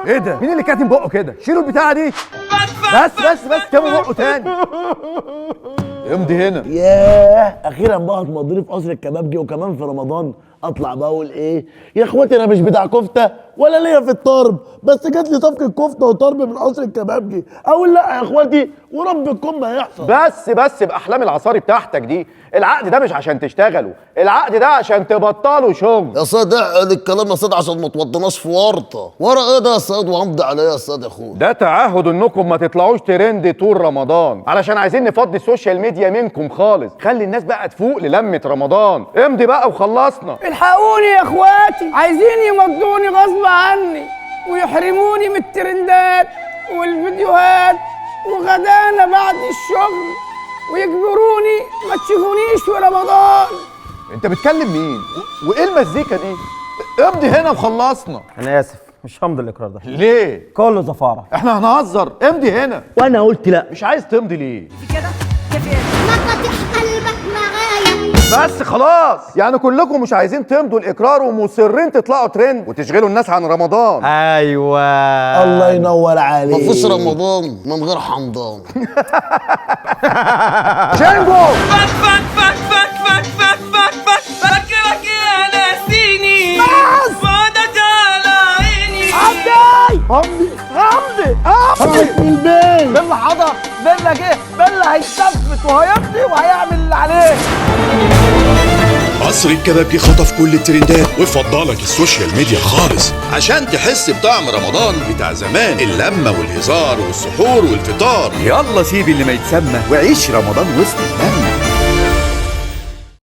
ايه ده؟ مين اللي كاتم بقه كده؟ شيلوا البتاعه دي. بس بس بس، كاتم بقه تاني. امضي هنا. ياه، اخيرا بقى هتمضيني في قصر الكبابجي، وكمان في رمضان. اطلع بقول ايه يا اخواتي؟ انا مش بتاع كفته ولا ليا في الطرب، بس جات لي صفقة كفته وطرب من قصر الكبابجي، اقول لا يا اخواتي؟ ورب الكون ما هيحصل. بس بس، باحلام العصاري بتاعتك دي. العقد ده مش عشان تشتغلوا، العقد ده عشان تبطلوا شغل. يا سيد اعقل الكلام يا سيد عشان ما تودناش في ورطة. ورا ايه ده يا سيد؟ وامضي عليه يا سيد يا اخويا؟ ده تعهد انكم ما تطلعوش ترند طول رمضان، علشان عايزين نفضي ال social media منكم خالص. خلي الناس بقى تفوق للمة رمضان. امضي بقى وخلصنا. الحقوني يا اخواتي، عايزين يمضوني غصب عني ويحرموني من الترندات والفيديوهات وغدانا بعد الشغل، ويجبروني ما تشوفونيش في رمضان. انت بتكلم مين؟ وايه المزيكا دي؟ امضي هنا وخلصنا. انا اسف، مش همضي الاقرار ده. ليه؟ كله زفاره. احنا هنهزر؟ امضي هنا. وانا قلت لا. مش عايز تمضي ليه؟ مفاتيح قلبك معايا. بس خلاص، يعني كلكم مش عايزين تمضوا الاقرار ومصرين تطلعوا ترند وتشغلوا الناس عن رمضان. ايوه، الله ينور عليك. مفيش رمضان من غير حمضان. شنجو. فك فك فك فك فك فك فك فك فاكرك يا ناسيني، بعدك على عيني. امضي امضي من البيت. بالله حضر، بالله جه، بالله هيثبت وهيمضي وهيعمل اللي عليه. قصر الكبابجي خطف كل الترندات وفضلك ال social media خالص عشان تحس بطعم رمضان بتاع زمان، اللمة والهزار والسحور والفطار. يلا سيب اللي ما يتسمى وعيش رمضان وسط اللمة.